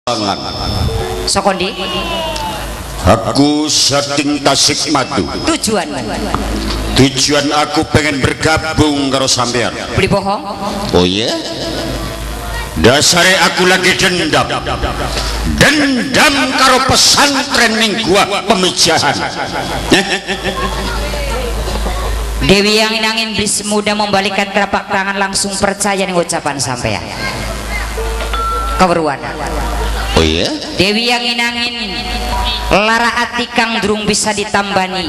Sawangan. Saka ndi? Aku saking Tasikmadu. Tujuan? Tujuan aku pengen bergabung karo sampean. Beli bohong? Oh iya? Dasare aku lagi dendam. Dendam karo pesantren ning gua pemijahan. Dewi yang angin bis muda membalikan telapak tangan langsung percaya ning ucapan sampean. Keweruan. Oh iya? Dewi yang angin lara ati kang durung bisa ditambani.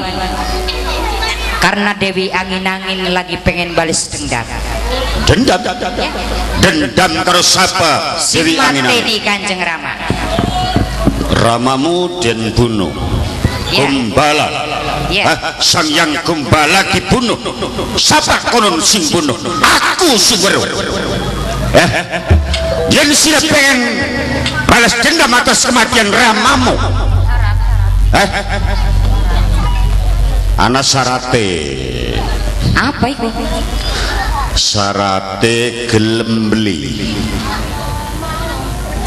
Karena Dewi angin-angin lagi pengen balas dendam. Dendam? Ya. Dendam karo sapa? Dewi angin-angin. Mateni Kanjeng Rama. Ramamu den bunuh. Ya. Gumbala. Ya. Hah, Sang Yang Gumbala dibunuh. Sapa konon sing bunuh? Aku sing weruh. Yen sira pengen balas dendam atas kematian Ramamu. Ana syarate. Apa itu? Syarate gelem beli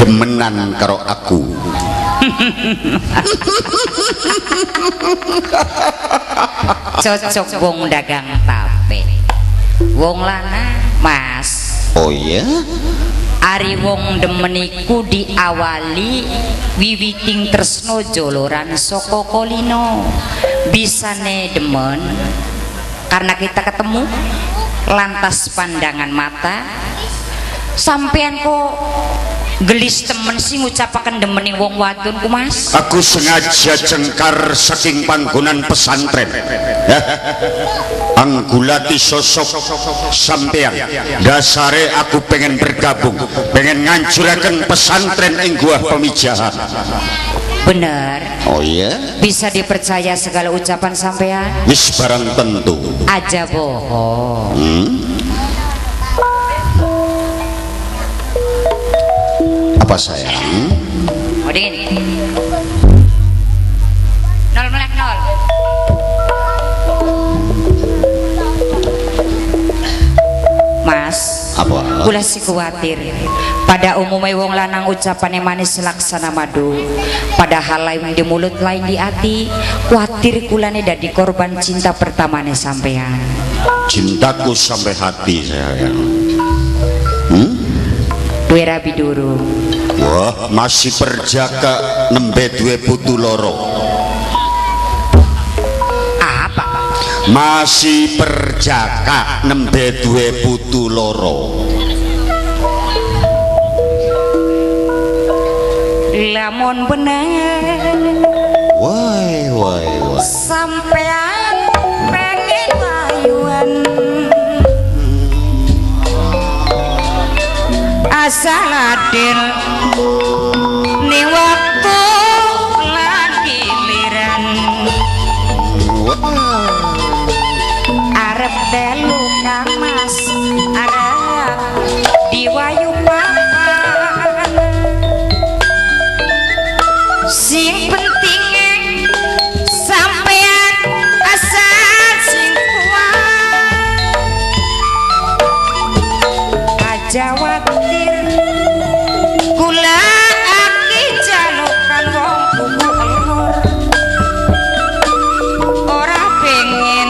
demenan karo aku. Cocok wong dagang tape, wong lanang mas. Oh iya? Ari wong demen iku diawali wiwiting tresno joloran saka kulino. Bisane demen karena kita ketemu lantas pandangan mata. Sampean kok gelis temen sih ngucapaken demeni wong wadon ku mas? Aku sengaja cengkar saking panggonan pesantren. Anggulati sosok sampean. Dasare aku pengen bergabung, pengen ngancuraken pesantren ing gua pemijahan. Bener. Oh iya? Bisa dipercaya segala ucapan sampean? Wis barang tentu. Aja bohong. Apa sayang? Oh dingin. 0 melek 0. Mas, apa? Kula sih kuwatir. Pada umumnya wong lanang ucapane manis laksana madu, padahal lain di mulut lain di hati. Kuatir kulane dadi korban cinta pertamane sampean. Cintaku sampai hati sayang. Duwe rabi durung. Wah, masih perjaka nembe duwe putu loro. Apa? Masih perjaka nembe duwe putu loro. Lamun bener. Woi woi woi. Sampean pengen wayuan. Asal adil ning waktu lan giliran. Arep telu Kang Mas, arep diwayu papan. Sing penting sampean asal sing kuat. Aja watir kula aki jalukan wong kuku elur. Ora pengen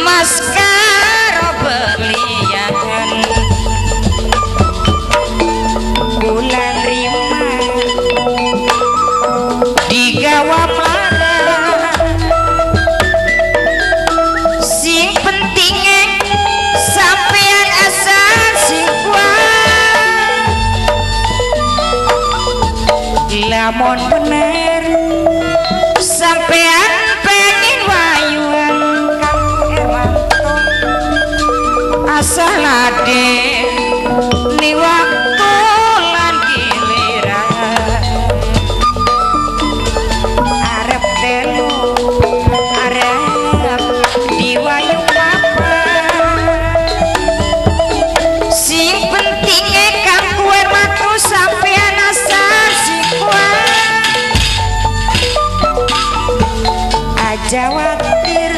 mas karo belian. Kula nrima digawa plara. Sing penting sampean asal sing kuat. Lamun bener sampean pengen wayuan Kang Ermanto, asal ade ni waktu lan giliran. Arep telu arep diwayu papan. Sing penting Kang Ermanto sampean asal sing kuat. Aja watir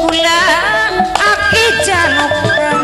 kula aki jalukan.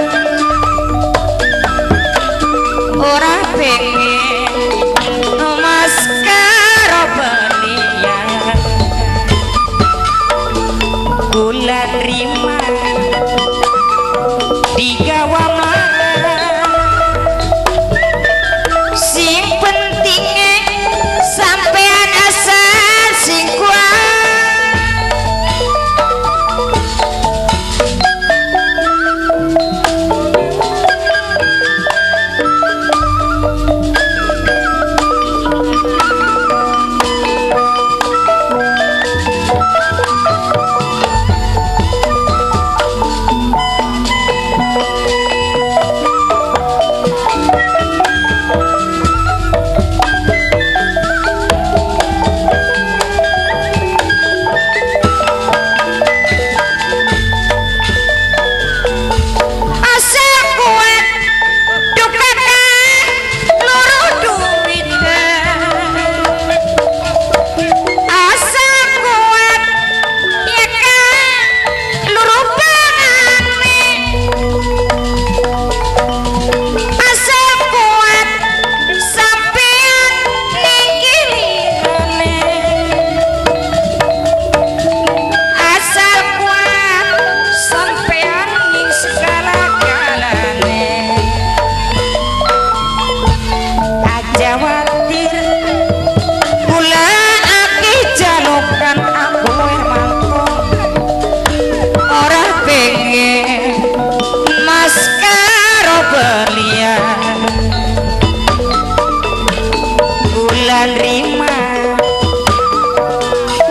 kula nrima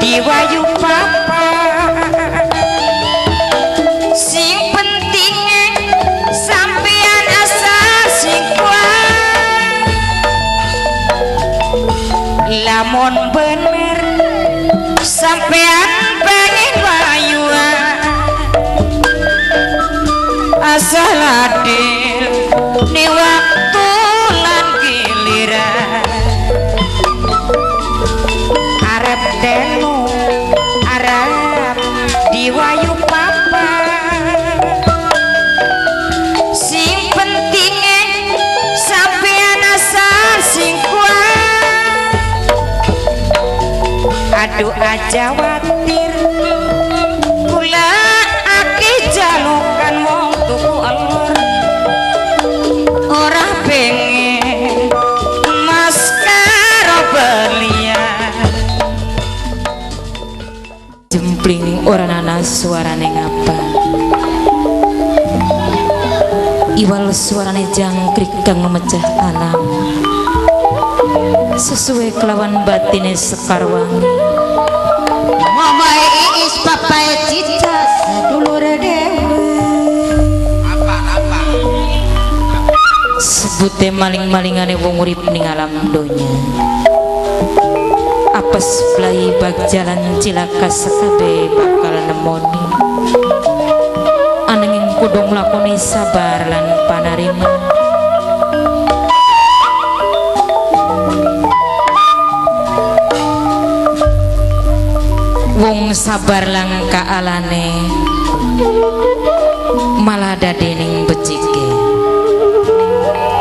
diwayu papa sing penting sampean asal sing kuat lamun bener sampean pengen wayuan asal adil ni waktu lan giliran arep telu arep diwayu papa sing penting sampean asal sing kuat aduh aja watir kula akeh jalukan wong tuku alur ora pengen mas karo belian jempling ora nana suarane ngapa iwal suarane jangkrik kang memecah alam sesuai kelawan batine sekar wangi. Mamae Iis papae Cica sedulur dewe apa-apa sebute maling-malingane wong urip ning alam donya apes blai bag jalan cilaka sekabe bakal nemoni ananging kudu nglakoni sabar lan panarima. Wong sabar langka alane malah dadi ning